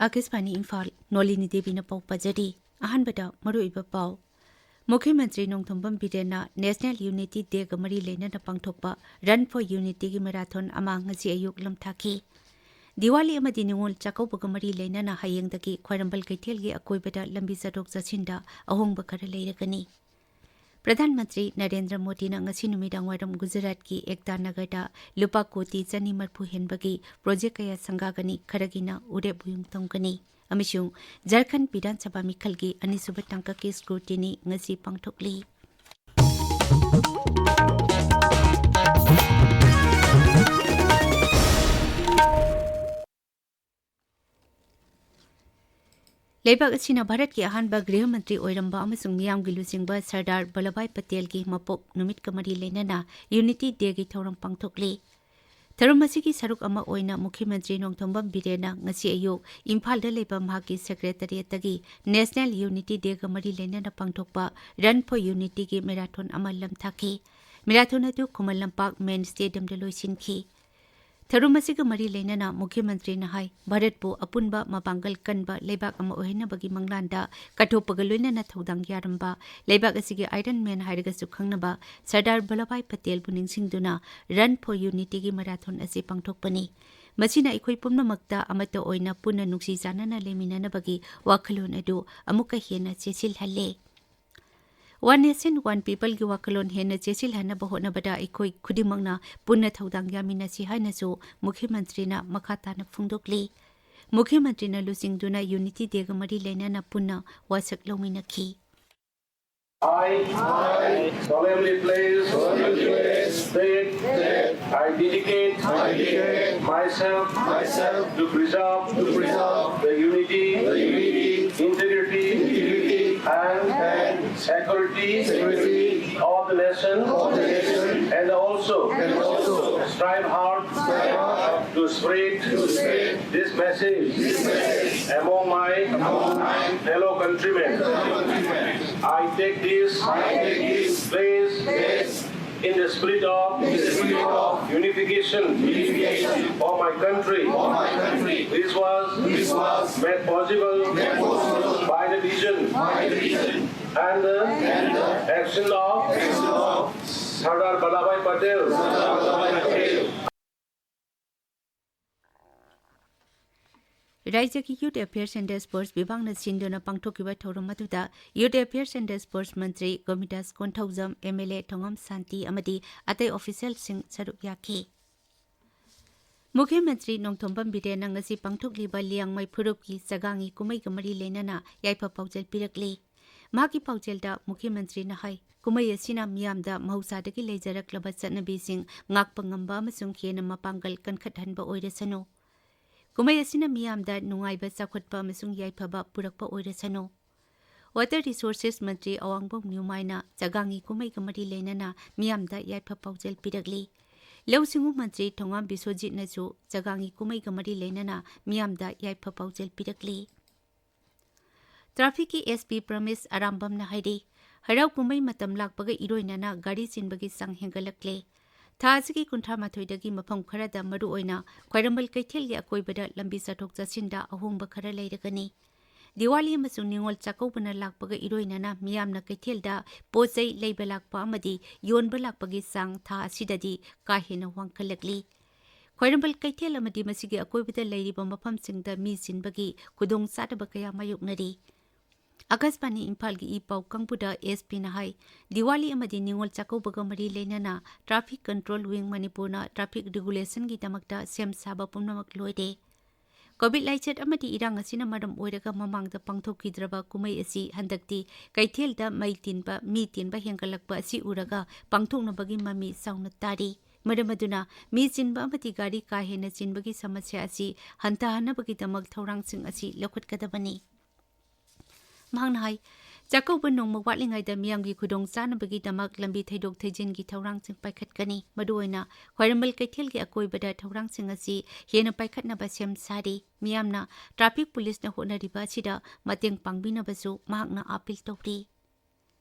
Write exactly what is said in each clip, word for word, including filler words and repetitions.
ꯑꯥꯀꯥꯁꯕꯥꯅꯤ ꯏꯝꯐꯥꯜ, ꯅꯣꯂꯤꯅꯤ ꯗꯦꯕꯤꯅ ꯄꯥꯎ ꯄꯥꯖꯔꯤ꯫ ꯑꯍꯥꯟꯕꯗ ꯃꯔꯨꯑꯣꯏꯕ ꯄꯥꯎ꯫ ꯃꯨꯈ꯭ꯌ ꯃꯟꯇ꯭ꯔꯤ ꯅꯣꯡꯊꯣꯝꯕꯝ ꯕꯤꯔꯦꯟꯅ National Unity Day ꯒ ꯃꯔꯤ ꯂꯩꯅꯅ ꯄꯥꯡꯊꯣꯛꯄ Run for Unity ꯒꯤ marathon ꯑꯃ ꯉꯁꯤ ꯑꯌꯨꯛ ꯂꯝꯊꯥꯈꯤ꯫ ꯗꯤꯋꯥꯂꯤ ꯑꯃꯗꯤ ꯅꯤꯉꯣꯜ ꯆꯥꯛꯀꯧꯕꯒ ꯃꯔꯤ ꯂꯩꯅꯅ ꯍꯌꯦꯡꯗꯒꯤ ꯈ꯭ꯋꯥꯏꯔꯝꯕꯟ ꯀꯩꯊꯦꯜꯒꯤ ꯑꯀꯣꯏꯕꯗ ꯂꯝꯕꯤ ꯆꯠꯊꯣꯛ ꯆꯠꯁꯤꯟꯗ ꯑꯍꯣꯡꯕ ꯈꯔ ꯂꯩꯔꯒꯅꯤ꯫ ꯄ꯭ꯔꯙꯥꯟ ꯃꯟꯇ꯭ꯔꯤ ꯅꯔꯦꯟꯗ꯭ꯔ ꯃꯣꯗꯤꯅ ꯉꯁꯤ ꯅꯨꯃꯤꯗꯥꯡꯋꯥꯏꯔꯝ ꯒꯨꯖꯔꯥꯠꯀꯤ ꯑꯦꯛꯇꯥ ꯅꯒꯔꯗ ꯂꯨꯄꯥ ꯀꯣꯇꯤ ꯆꯅꯤ ꯃꯔꯐꯨ ꯍꯦꯟꯕꯒꯤ project ꯀꯌꯥ ꯁꯪꯒꯥꯒꯅꯤ, ꯈꯔꯒꯤꯅ ꯎꯔꯦꯞ ꯎꯌꯨꯡ ꯇꯝꯒꯅꯤ꯫ ꯑꯃꯁꯨꯡ ꯖꯔꯈꯟ ꯕꯤꯙꯥꯟ ꯁꯚꯥ ꯃꯤꯈꯜꯒꯤ ꯑꯅꯤꯁꯨꯕ ꯇꯥꯡꯀꯛꯀꯤ scrutiny ꯉꯁꯤ ꯄꯥꯡꯊꯣꯛꯂꯤ꯫ ꯂꯩꯕꯥꯛ ꯑꯁꯤꯅ ꯚꯥꯔꯠꯀꯤ ꯑꯍꯥꯟꯕ ꯒ꯭ꯔꯤꯍ ꯃꯟꯇ꯭ꯔꯤ ꯑꯣꯏꯔꯝꯕ ꯑꯃꯁꯨꯡ ꯃꯤꯌꯥꯝꯒꯤ ꯂꯨꯆꯤꯡꯕ ꯁꯔꯗꯥꯔ ꯚꯜꯂꯚꯚꯥꯏ ꯄꯇꯦꯜꯒꯤ ꯃꯄꯣꯛ ꯅꯨꯃꯤꯠꯀ ꯃꯔꯤ ꯂꯩꯅꯅ Unity Day ꯒꯤ ꯊꯧꯔꯝ ꯄꯥꯡꯊꯣꯛꯂꯤ꯫ ꯊꯧꯔꯝ ꯑꯁꯤꯒꯤ ꯁꯔꯨꯛ ꯑꯃ ꯑꯣꯏꯅ ꯃꯨꯈ꯭ꯌ ꯃꯟꯇ꯭ꯔꯤ ꯅꯣꯡꯊꯣꯝꯕꯝ ꯕꯤꯔꯦꯟꯅ ꯉꯁꯤ ꯑꯌꯨꯛ ꯏꯝꯐꯥꯜꯗ ꯂꯩꯕ ꯃꯍꯥꯛꯀꯤ secretariat ꯇꯒꯤ National Unity Day ꯒ ꯃꯔꯤ ꯂꯩꯅꯅ ꯄꯥꯡꯊꯣꯛꯄ Run for Unity ꯒꯤ marathon ꯑꯃ ꯂꯝꯊꯥꯈꯤ꯫ Marathon ꯑꯗꯨ ꯈꯨꯃꯟ ꯂꯝꯄꯥꯛ main stadium ꯗ ꯂꯣꯏꯁꯤꯟꯈꯤ꯫ ꯊꯧꯔꯝ ꯑꯁꯤꯒ ꯃꯔꯤ ꯂꯩꯅꯅ ꯃꯨꯈ꯭ꯌ ꯃꯟꯇ꯭ꯔꯤꯅ ꯍꯥꯏ, ꯚꯥꯔꯠꯄꯨ ꯑꯄꯨꯟꯕ ꯃꯄꯥꯡꯒꯜ ꯀꯟꯕ ꯂꯩꯕꯥꯛ ꯑꯃ ꯑꯣꯏꯍꯟꯅꯕꯒꯤ ꯃꯪꯂꯥꯟꯗ ꯀꯠꯊꯣꯛꯄꯒ ꯂꯣꯏꯅꯅ ꯊꯧꯗꯥꯡ ꯌꯥꯔꯝꯕ, ꯂꯩꯕꯥꯛ ꯑꯁꯤꯒꯤ Iron Man ꯍꯥꯏꯔꯒꯁꯨ ꯈꯪꯅꯕ Sardar Vallabhbhai ꯄꯇꯦꯜꯕꯨ ꯅꯤꯡꯁꯤꯡꯗꯨꯅ Run for Unity ꯒꯤ marathon ꯑꯁꯤ ꯄꯥꯡꯊꯣꯛꯄꯅꯤ꯫ ꯃꯁꯤꯅ ꯑꯩꯈꯣꯏ ꯄꯨꯝꯅꯃꯛꯇ ꯑꯃꯠꯇ ꯑꯣꯏꯅ ꯄꯨꯟꯅ ꯅꯨꯡꯁꯤ ꯆꯥꯟꯅꯅ ꯂꯩꯃꯤꯟꯅꯅꯕꯒꯤ ꯋꯥꯈꯜꯂꯣꯟ ꯑꯗꯨ ꯑꯃꯨꯛꯀ ꯍꯦꯟꯅ ꯆꯦꯠꯁꯤꯜꯍꯜꯂꯦ꯫ One Nation, One People ꯒꯤ ꯋꯥꯈꯜꯂꯣꯟ ꯍꯦꯟꯅ ꯆꯦꯠꯁꯤꯜꯍꯟꯅꯕ ꯍꯣꯠꯅꯕꯗ ꯑꯩꯈꯣꯏ ꯈꯨꯗꯤꯡꯃꯛꯅ ꯄꯨꯟꯅ ꯊꯧꯗꯥꯡ ꯌꯥꯃꯤꯟꯅꯁꯤ ꯍꯥꯏꯅꯁꯨ ꯃꯨꯈ꯭ꯌ ꯃꯟꯇ꯭ꯔꯤꯅ ꯃꯈꯥ ꯇꯥꯅ ꯐꯣꯡꯗꯣꯛꯂꯤ꯫ ꯃꯨꯈ꯭ꯌ ꯃꯟꯇ꯭ꯔꯤꯅ ꯂꯨꯆꯤꯡꯗꯨꯅ Unity Day ꯒ ꯃꯔꯤ ꯂꯩꯅꯅ ꯄꯨꯟꯅ ꯋꯥꯁꯛ ꯂꯧꯃꯤꯟꯅꯈꯤ꯫ I solemnly pledge, solemnly pledge, that, that I dedicate, I dedicate myself, myself to preserve, to preserve the unity, the unity, integrity, integrity, and, and security, security of the nation, of the nation, and also, and also strive hard, strive hard to spread, to spread this message, this message among my, among my fellow countrymen. I take this, I take this pledge, pledge In the spirit of unification of my country, this was made possible by the vision and the action of Sardar Vallabhbhai Patel. ꯔꯥꯖ꯭ꯌꯒꯤ Youth Affairs and Sports ꯕꯤꯚꯥꯒꯅ ꯁꯤꯟꯗꯨꯅ ꯄꯥꯡꯊꯣꯛꯈꯤꯕ ꯊꯧꯔꯝ ꯑꯗꯨꯗ Youth Affairs and Sports Mantri ꯒꯣꯃꯤꯗꯥꯁ Konthoujam, M L A ꯊꯣꯉꯝ ꯁꯥꯟꯇꯤ ꯑꯃꯗꯤ ꯑꯇꯩ ꯑꯣꯐꯤꯁꯤꯌꯦꯜꯁꯤꯡ ꯁꯔꯨꯛ ꯌꯥꯈꯤ꯫ ꯃꯨꯈ꯭ꯌ ꯃꯟꯇ꯭ꯔꯤ ꯅꯣꯡꯊꯣꯝꯕꯝ ꯕꯤꯔꯦꯟꯅ ꯉꯁꯤ ꯄꯥꯡꯊꯣꯛꯂꯤꯕ ꯂꯤꯌꯥꯡꯃꯩ ꯐꯨꯔꯨꯞꯀꯤ ꯆꯥꯒꯥꯡꯒꯤ ꯀꯨꯝꯍꯩꯒ ꯃꯔꯤ ꯂꯩꯅꯅ ꯌꯥꯏꯐ ꯄꯥꯎꯖꯦꯜ ꯄꯤꯔꯛꯂꯤ꯫ ꯃꯍꯥꯛꯀꯤ ꯄꯥꯎꯖꯦꯜꯗ ꯃꯨꯈ꯭ꯌ ꯃꯟꯇ꯭ꯔꯤꯅ ꯍꯥꯏ, ꯀꯨꯝꯍꯩ ꯑꯁꯤꯅ ꯃꯤꯌꯥꯝꯗ ꯃꯍꯧꯁꯥꯗꯒꯤ ꯂꯩꯖꯔꯛꯂꯕ ꯆꯠꯅꯕꯤꯁꯤꯡ ꯉꯥꯛꯄ ꯉꯝꯕ ꯑꯃꯁꯨꯡ ꯍꯦꯟꯅ ꯃꯄꯥꯡꯒꯜ ꯀꯟꯈꯠꯍꯟꯕ ꯑꯣꯏꯔꯁꯅꯨ꯫ ꯀꯨꯝꯍꯩ ꯑꯁꯤꯅ ꯃꯤꯌꯥꯝꯗ ꯅꯨꯡꯉꯥꯏꯕ, ꯆꯥꯎꯈꯠꯄ ꯑꯃꯁꯨꯡ ꯌꯥꯏꯐꯕ ꯄꯨꯔꯛꯄ ꯑꯣꯏꯔꯁꯅꯨ꯫ Water Resources ꯃꯟꯇ꯭ꯔꯤ ꯑꯋꯥꯡꯕꯝ ꯅ꯭ꯌꯨꯃꯥꯏꯅ ꯆꯥꯒꯥꯡꯒꯤ ꯀꯨꯝꯍꯩꯒ ꯃꯔꯤ ꯂꯩꯅꯅ ꯃꯤꯌꯥꯝꯗ ꯌꯥꯏꯐ ꯄꯥꯎꯖꯦꯜ ꯄꯤꯔꯛꯂꯤ꯫ ꯂꯧꯎ ꯁꯤꯡꯎ ꯃꯟꯇ꯭ꯔꯤ ꯊꯣꯉꯥꯝ ꯕꯤꯁ꯭ꯋꯖꯤꯠꯅꯁꯨ ꯆꯥꯒꯥꯡꯒꯤ ꯀꯨꯝꯍꯩꯒ ꯃꯔꯤ ꯂꯩꯅꯅ ꯃꯤꯌꯥꯝꯗ ꯌꯥꯏꯐ ꯄꯥꯎꯖꯦꯜ ꯄꯤꯔꯛꯂꯤ꯫ ꯇ꯭ꯔꯥꯐꯤꯛꯀꯤ ꯑꯦꯁ ꯄꯤ ꯄ꯭ꯔꯃꯦꯁ ꯑꯔꯥꯝꯕꯝꯅ ꯍꯥꯏꯔꯤ, ꯍꯔꯥꯎ ꯀꯨꯝꯍꯩ ꯃꯇꯝ ꯂꯥꯛꯄꯒ ꯏꯔꯣꯏꯅꯅ ꯒꯥꯔꯤ ꯆꯤꯟꯕꯒꯤ ꯆꯥꯡ ꯍꯦꯟꯒꯠꯂꯛꯂꯦ꯫ ꯊꯥ ꯑꯁꯤꯒꯤ ꯀꯨꯟꯊ꯭ꯔꯥ ꯃꯥꯊꯣꯏꯗꯒꯤ ꯃꯐꯝ ꯈꯔꯗ, ꯃꯔꯨꯑꯣꯏꯅ ꯈ꯭ꯋꯥꯏꯔꯝꯕꯟ ꯀꯩꯊꯦꯜꯒꯤ ꯑꯀꯣꯏꯕꯗ ꯂꯝꯕꯤ ꯆꯠꯊꯣꯛ ꯆꯠꯁꯤꯟꯗ ꯑꯍꯣꯡꯕ ꯈꯔ ꯂꯩꯔꯒꯅꯤ꯫ ꯗꯤꯋꯥꯂꯤ ꯑꯃꯁꯨꯡ ꯅꯤꯉꯣꯜ ꯆꯥꯛꯀꯧꯕꯅ ꯂꯥꯛꯄꯒ ꯏꯔꯣꯏꯅꯅ ꯃꯤꯌꯥꯝꯅ ꯀꯩꯊꯦꯜꯗ ꯄꯣꯠ ꯆꯩ ꯂꯩꯕ ꯂꯥꯛꯄ ꯑꯃꯗꯤ ꯌꯣꯟꯕ ꯂꯥꯛꯄꯒꯤ ꯆꯥꯡ ꯊꯥ ꯑꯁꯤꯗꯗꯤ ꯀꯥ ꯍꯦꯟꯅ ꯋꯥꯡꯈꯠꯂꯛꯂꯤ꯫ ꯈ꯭ꯋꯥꯏꯔꯝꯕꯟ ꯀꯩꯊꯦꯜ ꯑꯃꯗꯤ ꯃꯁꯤꯒꯤ ꯑꯀꯣꯏꯕꯗ ꯂꯩꯔꯤꯕ ꯃꯐꯝꯁꯤꯡꯗ ꯃꯤ ꯆꯤꯟꯕꯒꯤ ꯈꯨꯗꯣꯡꯆꯥꯗꯕ ꯀꯌꯥ ꯃꯥꯌꯣꯛꯅꯔꯤ꯫ ꯑꯀꯥꯁꯕꯥꯅꯤ ꯏꯝꯐꯥꯜꯒꯤ ꯏ ꯄꯥꯎ ꯀꯥꯡꯕꯨꯗ ꯑꯦꯁ ꯄꯤꯅ ꯍꯥꯏ, ꯗꯤꯋꯥꯂꯤ ꯑꯃꯗꯤ ꯅꯤꯉꯣꯜ ꯆꯥꯛꯀꯧꯕꯒ ꯃꯔꯤ ꯂꯩꯅꯅ Traffic Control Wing ꯃꯅꯤꯄꯨꯔꯅ ꯇ꯭ꯔꯥꯐꯤꯛ ꯔꯤꯒꯨꯂꯦꯁꯟꯒꯤꯗꯃꯛꯇ ꯁꯦꯝ ꯁꯥꯕ ꯄꯨꯝꯅꯃꯛ ꯂꯣꯏꯔꯦ꯫ ꯀꯣꯚꯤꯗ ꯂꯥꯏꯆꯠ ꯑꯃꯗꯤ ꯏꯔꯥꯡ ꯑꯁꯤꯅ ꯃꯔꯝ ꯑꯣꯏꯔꯒ ꯃꯃꯥꯡꯗ ꯄꯥꯡꯊꯣꯛꯈꯤꯗ꯭ꯔꯕ ꯀꯨꯝꯍꯩ ꯑꯁꯤ ꯍꯟꯗꯛꯇꯤ ꯀꯩꯊꯦꯜꯗ ꯃꯩ ꯇꯤꯟꯕ, ꯃꯤ ꯇꯤꯟꯕ ꯍꯦꯟꯒꯠꯂꯛꯄ ꯑꯁꯤ ꯎꯔꯒ ꯄꯥꯡꯊꯣꯛꯅꯕꯒꯤ ꯃꯃꯤ ꯆꯥꯎꯅ ꯇꯥꯔꯤ꯫ ꯃꯔꯝ ꯑꯗꯨꯅ ꯃꯤ ꯆꯤꯟꯕ ꯑꯃꯗꯤ ꯒꯥꯔꯤ ꯀꯥ ꯍꯦꯟꯅ ꯆꯤꯟꯕꯒꯤ ꯁꯃꯁ꯭ꯌꯥ ꯑꯁꯤ ꯍꯟꯊꯍꯟꯅꯕꯒꯤꯗꯃꯛ ꯊꯧꯔꯥꯡꯁꯤꯡ ꯑꯁꯤ ꯂꯧꯈꯠꯀꯗꯕꯅꯤ꯫ ꯃꯍꯥꯛꯅ ꯍꯥꯏ, ꯆꯥꯛꯀꯧꯕ ꯅꯣꯡꯃ ꯋꯥꯠꯂꯤꯉꯩꯗ ꯃꯤꯌꯥꯝꯒꯤ ꯈꯨꯗꯣꯡꯆꯥꯅꯕꯒꯤꯗꯃꯛ ꯂꯝꯕꯤ ꯊꯩꯗꯣꯛ ꯊꯩꯖꯤꯟꯒꯤ ꯊꯧꯔꯥꯡꯁꯤꯡ ꯄꯥꯏꯈꯠꯀꯅꯤ꯫ ꯃꯔꯨꯑꯣꯏꯅ ꯈ꯭ꯋꯥꯏꯔꯝꯕꯟ ꯀꯩꯊꯦꯜꯒꯤ ꯑꯀꯣꯏꯕꯗ ꯊꯧꯔꯥꯡꯁꯤꯡ ꯑꯁꯤ ꯍꯦꯟꯅ ꯄꯥꯏꯈꯠꯅꯕ ꯁꯦꯝ ꯁꯥꯔꯤ꯫ ꯃꯤꯌꯥꯝꯅ ꯇ꯭ꯔꯥꯐꯤꯛ ꯄꯨꯂꯤꯁꯅ ꯍꯣꯠꯅꯔꯤꯕ ꯑꯁꯤꯗ ꯃꯇꯦꯡ ꯄꯥꯡꯕꯤꯅꯕꯁꯨ ꯃꯍꯥꯛꯅ ꯑꯥꯄꯤꯜ ꯇꯧꯔꯤ꯫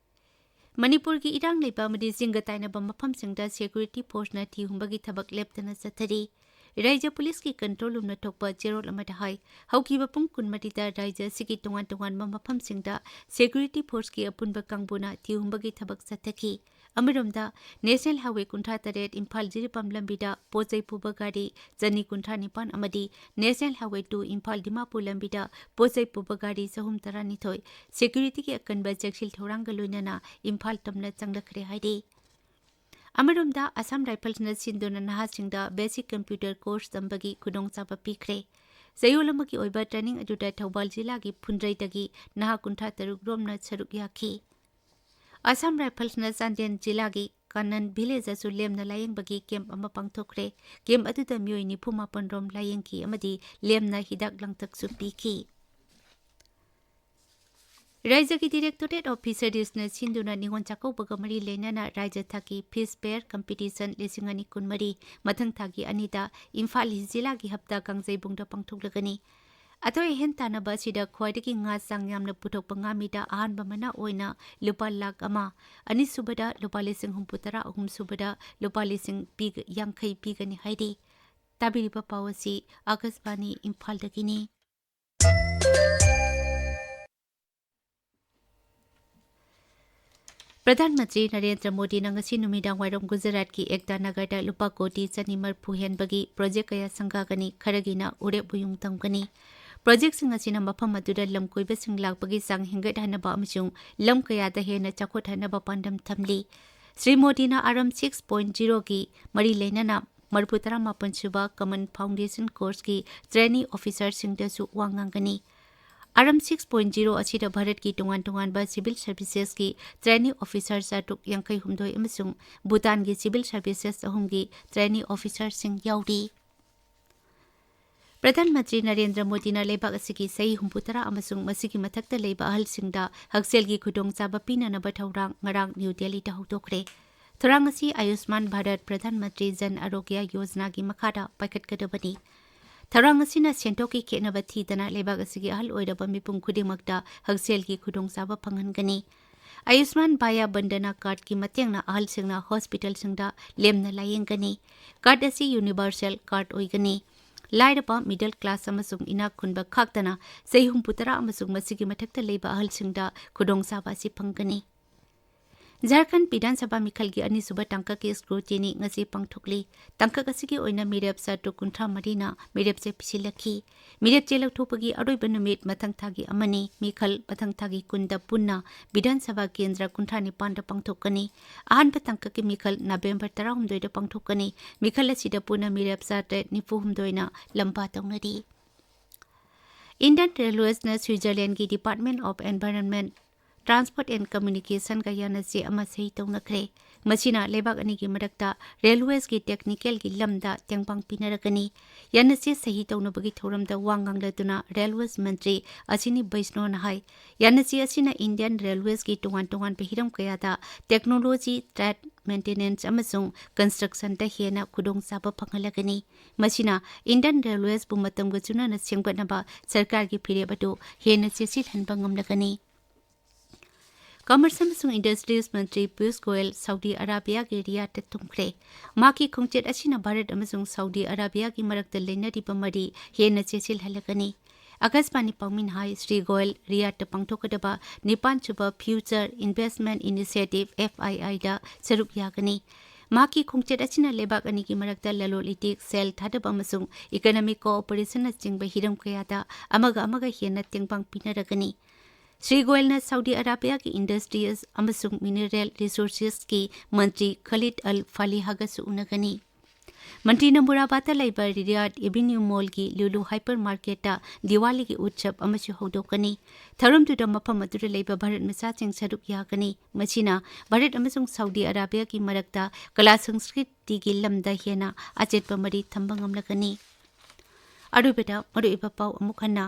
ꯃꯅꯤꯄꯨꯔꯒꯤ ꯏꯔꯥꯡ ꯂꯩꯕ ꯑꯃꯗꯤ ꯆꯤꯡꯒ ꯇꯥꯏꯅꯕ ꯃꯐꯝꯁꯤꯡꯗ security forceꯅ ꯊꯤ ꯍꯨꯝꯕꯒꯤ ꯊꯕꯛ ꯂꯦꯞꯇꯅ ꯆꯠꯊꯔꯤ꯫ ꯔꯥꯏꯖ꯭ꯌ ꯄꯨꯂꯤꯁꯀꯤ control roomꯅ ꯊꯣꯛꯄ ꯆꯦꯔꯣꯜ ꯑꯃꯗ ꯍꯥꯏ, ꯍꯧꯈꯤꯕ ꯄꯨꯡ ꯀꯨꯟꯃꯔꯤꯗ ꯔꯥꯏꯖ꯭ꯌ ꯑꯁꯤꯒꯤ ꯇꯣꯉꯥꯟ ꯇꯣꯉꯥꯟꯕ ꯃꯐꯝꯁꯤꯡꯗ security forceꯀꯤ ꯑꯄꯨꯟꯕ ꯀꯥꯡꯕꯨꯅ ꯊꯤ ꯍꯨꯝꯕꯒꯤ ꯊꯕꯛ ꯆꯠꯊꯈꯤ꯫ ꯑꯃꯔꯣꯝꯗ, National Highway ꯀꯨꯟꯊ꯭ꯔꯥ ꯇꯔꯦꯠ ꯏꯝꯐꯥꯜ ꯖꯤꯔꯤꯕꯥꯝ ꯂꯝꯕꯤꯗ ꯄꯣꯠ ꯆꯩ ꯄꯨꯕ ꯒꯥꯔꯤ ꯆꯅꯤ ꯀꯨꯟꯊ꯭ꯔꯥ ꯅꯤꯄꯥꯟ ꯑꯃꯗꯤ National Highway two Imphal Dimapur ꯂꯝꯕꯤꯗ ꯄꯣꯠ ꯆꯩ ꯄꯨꯕ ꯒꯥꯔꯤ ꯆꯍꯨꯝ ꯇꯔꯥꯅꯤꯊꯣꯏ securityꯒꯤ ꯑꯀꯟꯕ ꯆꯦꯛꯁꯤꯜ ꯊꯧꯔꯥꯡꯒ ꯂꯣꯏꯅꯅ ꯏꯝꯐꯥꯜ ꯇꯝꯅ ꯆꯪꯂꯛꯈ꯭ꯔꯦ ꯍꯥꯏꯔꯤ꯫ ꯑꯃꯔꯣꯝꯗ, Assam Riflesꯅ ꯁꯤꯟꯗꯨꯅ ꯅꯍꯥꯁꯤꯡꯗ basic computer course ꯇꯝꯕꯒꯤ ꯈꯨꯗꯣꯡꯆꯥꯕ ꯄꯤꯈ꯭ꯔꯦ꯫ ꯆꯌꯣꯜ ꯑꯃꯒꯤ ꯑꯣꯏꯕ training ꯑꯗꯨꯗ ꯊꯧꯕꯥꯜ ꯖꯤꯂꯥꯒꯤ ꯐꯨꯟꯗ꯭ꯔꯩꯗꯒꯤ ꯅꯍꯥ ꯀꯨꯟꯊ꯭ꯔꯥ ꯇꯔꯨꯛ ꯔꯣꯝꯅ ꯁꯔꯨꯛ ꯌꯥꯈꯤ꯫ Assam Riflesꯅ ꯆꯥꯟꯗꯦꯜ ꯖꯤꯂꯥꯒꯤ ꯀꯥꯅꯟ villageꯇꯁꯨ ꯂꯦꯝꯅ ꯂꯥꯌꯦꯡꯕꯒꯤ camp ꯑꯃ ꯄꯥꯡꯊꯣꯛꯈ꯭ꯔꯦ꯫ Camp ꯑꯗꯨꯗ ꯃꯤꯑꯣꯏ ꯅꯤꯐꯨ ꯃꯥꯄꯟ ꯔꯣꯝ ꯂꯥꯌꯦꯡꯈꯤ ꯑꯃꯗꯤ ꯂꯦꯝꯅ ꯍꯤꯗꯥꯛ ꯂꯥꯡꯊꯛꯁꯨ ꯄꯤꯈꯤ꯫ ꯔꯥꯏꯖ꯭ꯌꯒꯤ Directorate of Fisheriesꯅ ꯁꯤꯟꯗꯨꯅ ꯅꯤꯉꯣꯜ ꯆꯥꯛꯀꯧꯕꯒ ꯃꯔꯤ ꯂꯩꯅꯅ ꯔꯥꯏꯖ꯭ꯌ ꯊꯥꯛꯀꯤ Fish Fair Competition ꯂꯤꯁꯤꯡ ꯑꯅꯤ ꯀꯨꯟꯃꯔꯤ ꯃꯊꯪ ꯊꯥꯒꯤ ꯑꯅꯤꯗ ꯏꯝꯐꯥꯜ ꯏꯁ ꯖꯤꯂꯥꯒꯤ ꯍꯞꯇꯥ ꯀꯥꯡꯖꯩꯕꯨꯡꯗ ꯄꯥꯡꯊꯣꯛꯂꯒꯅꯤ꯫ ꯑꯊꯣꯏ ꯑꯍꯦꯟ ꯇꯥꯟꯅꯕ ꯑꯁꯤꯗ ꯈ꯭ꯋꯥꯏꯗꯒꯤ ꯉꯥ ꯆꯥꯡ ꯌꯥꯝꯅ ꯄꯨꯊꯣꯛꯄ ꯉꯥꯃꯤꯗ ꯑꯍꯥꯟꯕ ꯃꯅꯥ ꯑꯣꯏꯅ ꯂꯨꯄꯥ ꯂꯥꯈ ꯑꯃ, ꯑꯅꯤꯁꯨꯕꯗ ꯂꯨꯄꯥ ꯂꯤꯁꯤꯡ ꯍꯨꯝꯐꯨ ꯇꯔꯥ, ꯑꯍꯨꯝꯁꯨꯕꯗ ꯂꯨꯄꯥ ꯂꯤꯁꯤꯡ ꯄꯤꯒ-, ꯌꯥꯡꯈꯩ ꯄꯤꯒꯅꯤ ꯍꯥꯏꯔꯤ꯫ ꯇꯥꯕꯤꯔꯤꯕ ꯄꯥꯎ ꯑꯁꯤ ꯑꯥꯀꯥꯁꯕꯥꯅꯤ ꯏꯝꯐꯥꯜꯗꯒꯤꯅꯤ꯫ ꯄ꯭ꯔꯙꯥꯟ ꯃꯟꯇ꯭ꯔꯤ ꯅꯔꯦꯟꯗ꯭ꯔ ꯃꯣꯗꯤꯅ ꯉꯁꯤ ꯅꯨꯃꯤꯗꯥꯡ ꯋꯥꯏꯔꯝ ꯒꯨꯖꯔꯥꯠꯀꯤ ꯑꯦꯛꯇꯥ ꯅꯒꯔꯗ ꯂꯨꯄꯥ ꯀꯣꯇꯤ ꯆꯅꯤ ꯃꯔꯤꯐꯨ ꯍꯦꯟꯕꯒꯤ project ꯀꯌꯥ ꯁꯪꯒꯥꯒꯅꯤ, ꯈꯔꯒꯤꯅ ꯎꯔꯦꯞ ꯎꯌꯨꯡ ꯇꯝꯒꯅꯤ꯫ Projectꯁꯤꯡ ꯑꯁꯤꯅ ꯃꯐꯝ ꯑꯗꯨꯗ ꯂꯝ ꯀꯣꯏꯕꯁꯤꯡ ꯂꯥꯛꯄꯒꯤ ꯆꯥꯡ ꯍꯦꯟꯒꯠꯍꯟꯅꯕ ꯑꯃꯁꯨꯡ ꯂꯝ ꯀꯌꯥꯗ ꯍꯦꯟꯅ ꯆꯥꯎꯈꯠꯍꯟꯅꯕ ꯄꯥꯟꯗꯝ ꯊꯝꯂꯤ꯫ ꯁ꯭ꯔꯤ ꯃꯣꯗꯤꯅ ꯑꯥꯔꯝ six point zeroꯒꯤ ꯃꯔꯤ ꯂꯩꯅꯅ ꯃꯔꯤꯐꯨ ꯇꯔꯥꯃꯥꯄꯟ ꯁꯨꯕ Common Foundation Courseꯀꯤ trainee officerꯁꯤꯡꯗꯁꯨ ꯋꯥ ꯉꯥꯡꯒꯅꯤ꯫ ꯑꯥꯔꯝ six point zero ꯑꯁꯤꯗ ꯚꯥꯔꯠꯀꯤ ꯇꯣꯉꯥꯟ ꯇꯣꯉꯥꯟꯕ civil servicesꯀꯤ trainee officer ꯆꯥꯇ꯭ꯔꯨꯛ ꯌꯥꯡꯈꯩ ꯍꯨꯝꯗꯣꯏ ꯑꯃꯁꯨꯡ ꯚꯨꯇꯥꯟꯒꯤ civil services ꯑꯍꯨꯝꯒꯤ trainee officerꯁꯤꯡ ꯌꯥꯎꯔꯤ꯫ ꯄ꯭ꯔꯙꯥꯟ ꯃꯟꯇ꯭ꯔꯤ ꯅꯔꯦꯟꯗ꯭ꯔ ꯃꯣꯗꯤꯅ ꯂꯩꯕꯥꯛ ꯑꯁꯤꯒꯤ ꯆꯍꯤ ꯍꯨꯝꯐꯨꯇꯔꯥ ꯑꯃꯁꯨꯡ ꯃꯁꯤꯒꯤ ꯃꯊꯛꯇ ꯂꯩꯕ ꯑꯍꯜꯁꯤꯡꯗ ꯍꯛꯁꯦꯜꯒꯤ ꯈꯨꯗꯣꯡꯆꯥꯕ ꯄꯤꯅꯅꯕ ꯊꯧꯔꯥꯡ ꯉꯔꯥꯡ ꯅ꯭ꯌꯨ ꯗꯦꯜꯂꯤꯗ ꯍꯧꯗꯣꯛꯈ꯭ꯔꯦ꯫ ꯊꯧꯔꯥꯡ ꯑꯁꯤ ꯑꯌꯨꯁꯃꯥꯟ ꯚꯥꯔꯠ ꯄ꯭ꯔꯙꯥꯟ ꯃꯟꯇ꯭ꯔꯤ ꯖꯟ ꯑꯔꯣꯒ꯭ꯌ ꯌꯣꯖꯅꯥꯒꯤ ꯃꯈꯥꯗ ꯄꯥꯏꯈꯠꯀꯗꯕꯅꯤ꯫ ꯊꯧꯔꯥꯡ ꯑꯁꯤꯅ ꯁꯦꯟꯊꯣꯛꯀꯤ ꯈꯦꯠꯅꯕ ꯊꯤꯗꯅ ꯂꯩꯕꯥꯛ ꯑꯁꯤꯒꯤ ꯑꯍꯜ ꯑꯣꯏꯔꯕ ꯃꯤꯄꯨꯝ ꯈꯨꯗꯤꯡꯃꯛꯇ ꯍꯛꯁꯦꯜꯒꯤ ꯈꯨꯗꯣꯡꯆꯥꯕ ꯐꯪꯍꯟꯒꯅꯤ꯫ ꯑꯌꯨꯁꯃꯥꯟ ꯚꯥꯌꯥ ꯕꯟꯗꯅꯥ ꯀꯥꯔꯗꯀꯤ ꯃꯇꯦꯡꯅ ꯑꯍꯜꯁꯤꯡꯅ ꯍꯣꯁꯄꯤꯇꯥꯜꯁꯤꯡꯗ ꯂꯦꯝꯅ ꯂꯥꯌꯦꯡꯒꯅꯤ꯫ ꯀꯥꯔꯗ ꯑꯁꯤ ꯌꯨꯅꯤꯚꯔꯁꯦꯜ ꯀꯥꯔꯗ ꯑꯣꯏꯒꯅꯤ꯫ ꯂꯥꯏꯔꯕ, ꯃꯤꯗꯜ ꯀ꯭ꯂꯥꯁ ꯑꯃꯁꯨꯡ ꯏꯅꯥꯛ ꯈꯨꯟꯕ ꯈꯥꯛꯇꯅ ꯆꯍꯤ ꯍꯨꯝꯐꯨꯇꯔꯥ ꯑꯃꯁꯨꯡ ꯃꯁꯤꯒꯤ ꯃꯊꯛꯇ ꯂꯩꯕ ꯑꯍꯜꯁꯤꯡꯗ ꯈꯨꯗꯣꯡꯆꯥꯕ ꯑꯁꯤ ꯐꯪꯒꯅꯤ꯫ ꯖꯥꯔꯈꯟꯗ ꯕꯤꯙꯥꯟ ꯁꯚꯥ ꯃꯤꯈꯜꯒꯤ ꯑꯅꯤꯁꯨꯕ ꯇꯥꯡꯀꯛꯀꯤ ꯁ꯭ꯀ꯭ꯔꯨꯇꯤꯅꯤ ꯉꯁꯤ ꯄꯥꯡꯊꯣꯛꯂꯤ꯫ ꯇꯥꯡꯀꯛ ꯑꯁꯤꯒꯤ ꯑꯣꯏꯅ ꯃꯤꯔꯦꯞ ꯆꯥꯇ꯭ꯔꯨꯛ ꯀꯨꯟꯊ꯭ꯔꯥ ꯃꯔꯤꯅ ꯃꯤꯔꯦꯞ ꯆꯦ ꯄꯤꯁꯤꯜꯂꯛꯈꯤ꯫ ꯃꯤꯔꯦꯞ ꯆꯦ ꯂꯧꯊꯣꯛꯄꯒꯤ ꯑꯔꯣꯏꯕ ꯅꯨꯃꯤꯠ ꯃꯊꯪ ꯊꯥꯒꯤ ꯑꯃꯅꯤ꯫ ꯃꯤꯈꯜ ꯃꯊꯪ ꯊꯥꯒꯤ ꯀꯨꯟꯗ ꯄꯨꯟꯅ ꯕꯤꯙꯥꯟ ꯁꯚꯥ ꯀꯦꯟꯗ꯭ꯔ ꯀꯨꯟꯊ꯭ꯔꯥ ꯅꯤꯄꯥꯟꯗ ꯄꯥꯡꯊꯣꯛꯀꯅꯤ꯫ ꯑꯍꯥꯟꯕ ꯇꯥꯡꯀꯛꯀꯤ ꯃꯤꯈꯜ ꯅꯕꯦꯝꯕꯔ ꯇꯔꯥꯍꯨꯝꯗꯣꯏꯗ ꯄꯥꯡꯊꯣꯛꯀꯅꯤ꯫ ꯃꯤꯈꯜ ꯑꯁꯤꯗ ꯄꯨꯟꯅ ꯃꯤꯔꯦꯞ ꯆꯥꯇ꯭ꯔꯦꯠ ꯅꯤꯐꯨ ꯍꯨꯝꯗꯣꯏꯅ ꯂꯝꯕꯥ ꯇꯧꯅꯔꯤ꯫ Indian Railwaysꯅ Switzerlandꯒꯤ Department of Environment, Transport and Communicationꯒ ꯌꯥꯅꯆꯦ ꯑꯃ ꯁꯍꯤ ꯇꯧꯅꯈ꯭ꯔꯦ꯫ ꯃꯁꯤꯅ ꯂꯩꯕꯥꯛ ꯑꯅꯤꯒꯤ ꯃꯔꯛꯇ railwaysꯀꯤ technicalꯒꯤ ꯂꯝꯗ ꯇꯦꯡꯕꯥꯡ ꯄꯤꯅꯔꯒꯅꯤ꯫ ꯌꯥꯅꯆꯦ ꯁꯍꯤ ꯇꯧꯅꯕꯒꯤ ꯊꯧꯔꯝꯗ ꯋꯥ ꯉꯥꯡꯂꯗꯨꯅ railways ꯃꯟꯇ꯭ꯔꯤ ꯑꯁꯤꯅꯤ ꯕꯩꯁꯅꯣꯅ ꯍꯥꯏ, ꯌꯥꯅꯆꯦ ꯑꯁꯤꯅ Indian Railwaysꯀꯤ ꯇꯣꯉꯥꯟ ꯇꯣꯉꯥꯟꯕ ꯍꯤꯔꯝ ꯀꯌꯥꯗ technology, trade maintenance ꯑꯃꯁꯨꯡ constructionꯗ ꯍꯦꯟꯅ ꯈꯨꯗꯣꯡꯆꯥꯕ ꯐꯪꯍꯜꯂꯒꯅꯤ꯫ ꯃꯁꯤꯅ Indian Railwaysꯕꯨ ꯃꯇꯝꯒ ꯆꯨꯅꯅ ꯁꯦꯝꯒꯠꯅꯕ ꯁꯔꯀꯥꯔꯒꯤ ꯐꯤꯔꯦꯞ ꯑꯗꯨ ꯍꯦꯟꯅ ꯆꯦꯠꯁꯤꯜꯍꯟꯕ ꯉꯝꯂꯒꯅꯤ꯫ Commerce ꯑꯃꯁꯨꯡ Industries ꯃꯟꯇ꯭ꯔꯤ ꯄꯤꯌꯨꯁ ꯒꯣꯌꯜ ꯁꯥꯎꯗꯤ ꯑꯔꯥꯕꯤꯌꯥꯒꯤ ꯔꯤꯌꯥꯗꯇ ꯊꯨꯡꯈ꯭ꯔꯦ꯫ ꯃꯍꯥꯛꯀꯤ ꯈꯣꯡꯆꯠ ꯑꯁꯤꯅ ꯚꯥꯔꯠ ꯑꯃꯁꯨꯡ ꯁꯥꯎꯗꯤ ꯑꯔꯥꯕꯤꯌꯥꯒꯤ ꯃꯔꯛꯇ ꯂꯩꯅꯔꯤꯕ ꯃꯔꯤ ꯍꯦꯟꯅ ꯆꯦꯠꯁꯤꯜꯍꯜꯂꯒꯅꯤ꯫ ꯑꯀꯥꯁꯕꯥꯅꯤ ꯄꯥꯎꯃꯤꯅ ꯍꯥꯏ, ꯁ꯭ꯔꯤ ꯒꯣꯌꯜ ꯔꯤꯌꯥꯗꯇ ꯄꯥꯡꯊꯣꯛꯀꯗꯕ ꯅꯤꯄꯥꯟꯁꯨꯕ Future Investment Initiative, FIIꯗ ꯁꯔꯨꯛ ꯌꯥꯒꯅꯤ꯫ ꯃꯍꯥꯛꯀꯤ ꯈꯣꯡꯆꯠ ꯑꯁꯤꯅ ꯂꯩꯕꯥꯛ ꯑꯅꯤꯒꯤ ꯃꯔꯛꯇ ꯂꯂꯣꯟ ꯏꯇꯤꯛ, ꯁꯦꯜ ꯊꯥꯗꯕ ꯑꯃꯁꯨꯡ economic cooperation ꯅꯆꯤꯡꯕ ꯍꯤꯔꯝ ꯀꯌꯥꯗ ꯑꯃꯒ ꯑꯃꯒ ꯍꯦꯟꯅ ꯇꯦꯡꯕꯥꯡ ꯄꯤꯅꯔꯒꯅꯤ꯫ ꯁ꯭ꯔꯤ ꯒꯣꯌꯜꯅ ꯁꯥꯎꯗꯤ ꯑꯔꯥꯕꯤꯌꯥꯒꯤ Industries ꯑꯃꯁꯨꯡ Mineral Resourcesꯀꯤ ꯃꯟꯇ꯭ꯔꯤ ꯈꯂꯤꯗ ꯑꯜ ꯐꯥꯂꯤꯍꯥꯒꯁꯨ ꯎꯅꯒꯅꯤ꯫ ꯃꯟꯇ꯭ꯔꯤꯅ ꯃꯨꯔꯥꯕꯥꯗꯇ ꯂꯩꯕ ꯔꯤꯌꯥꯗ ꯑꯦꯚꯦꯅ꯭ꯌꯨ ꯃꯣꯜꯒꯤ ꯂꯨꯂꯨ ꯍꯥꯏꯄꯔ ꯃꯥꯔꯀꯦꯠꯇ ꯗꯤꯋꯥꯂꯤꯒꯤ ꯎꯠꯁꯕ ꯑꯃꯁꯨ ꯍꯧꯗꯣꯛꯀꯅꯤ꯫ ꯊꯧꯔꯝꯗꯨꯗ ꯃꯐꯝ ꯑꯗꯨꯗ ꯂꯩꯕ ꯚꯥꯔꯠ ꯃꯆꯥꯁꯤꯡ ꯁꯔꯨꯛ ꯌꯥꯒꯅꯤ꯫ ꯃꯁꯤꯅ ꯚꯥꯔꯠ ꯑꯃꯁꯨꯡ ꯁꯥꯎꯗꯤ ꯑꯔꯥꯕꯤꯌꯥꯒꯤ ꯃꯔꯛꯇ ꯀꯂꯥ ꯁꯪꯁꯀ꯭ꯔꯤꯇꯤꯒꯤ ꯂꯝꯗ ꯍꯦꯟꯅ ꯑꯆꯦꯠꯄ ꯃꯔꯤ ꯊꯝꯕ ꯉꯝꯂꯒꯅꯤ꯫ ꯑꯔꯣꯏꯕꯗ ꯃꯔꯨꯑꯣꯏꯕ ꯄꯥꯎ ꯑꯃꯨꯛ ꯍꯟꯅ꯫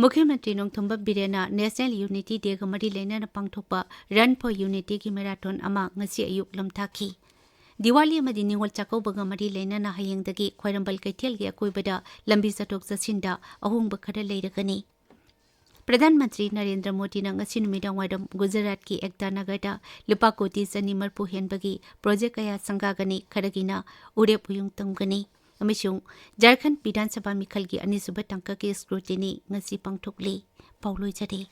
ꯃꯨꯈ꯭ꯌ ꯃꯟꯇ꯭ꯔꯤ ꯅꯣꯡꯊꯣꯝꯕꯝ ꯕꯤꯔꯦꯟꯅ National Unity Dayꯒ ꯃꯔꯤ ꯂꯩꯅꯅ ꯄꯥꯡꯊꯣꯛꯄ Run for Unityꯒꯤ marathon ꯑꯃ ꯉꯁꯤ ꯑꯌꯨꯛ ꯂꯝꯊꯥꯈꯤ꯫ ꯗꯤꯋꯥꯂꯤ ꯑꯃꯗꯤ ꯅꯤꯉꯣꯜ ꯆꯥꯛꯀꯧꯕꯒ ꯃꯔꯤ ꯂꯩꯅꯅ ꯍꯌꯦꯡꯗꯒꯤ ꯈ꯭ꯋꯥꯏꯔꯝꯕꯟ ꯀꯩꯊꯦꯜꯒꯤ ꯑꯀꯣꯏꯕꯗ ꯂꯝꯕꯤ ꯆꯠꯊꯣꯛ ꯆꯠꯁꯤꯟꯗ ꯑꯍꯣꯡꯕ ꯈꯔ ꯂꯩꯔꯒꯅꯤ꯫ ꯄ꯭ꯔꯙꯥꯟ ꯃꯟꯇ꯭ꯔꯤ ꯅꯔꯦꯟꯗ꯭ꯔ ꯃꯣꯗꯤꯅ ꯉꯁꯤ ꯅꯨꯃꯤꯗꯥꯡꯋꯥꯏꯔꯝ ꯒꯨꯖꯔꯥꯠꯀꯤ ꯑꯦꯛꯇꯥ ꯅꯒꯔꯗ ꯂꯨꯄꯥ ꯀꯣꯇꯤ ꯆꯅꯤ ꯃꯔꯤꯐꯨ ꯍꯦꯟꯕꯒꯤ ꯄ꯭ꯔꯣꯖꯦꯛ ꯀꯌꯥ ꯁꯪꯒꯥꯒꯅꯤ, ꯈꯔꯒꯤꯅ ꯎꯔꯦꯞ ꯎꯌꯨꯡ ꯇꯝꯒꯅꯤ ꯑꯃꯁꯨꯡ ꯖꯥꯔꯈꯟꯗ ꯕꯤꯙꯥꯟ ꯁꯚꯥ ꯃꯤꯈꯜꯒꯤ ꯑꯅꯤꯁꯨꯕ ꯇꯥꯡꯀꯛꯀꯤ ꯁ꯭ꯀ꯭ꯔꯨꯇꯤꯅꯤ ꯉꯁꯤ ꯄꯥꯡꯊꯣꯛꯂꯤ꯫ ꯄꯥꯎ ꯂꯣꯏꯖꯔꯦ꯫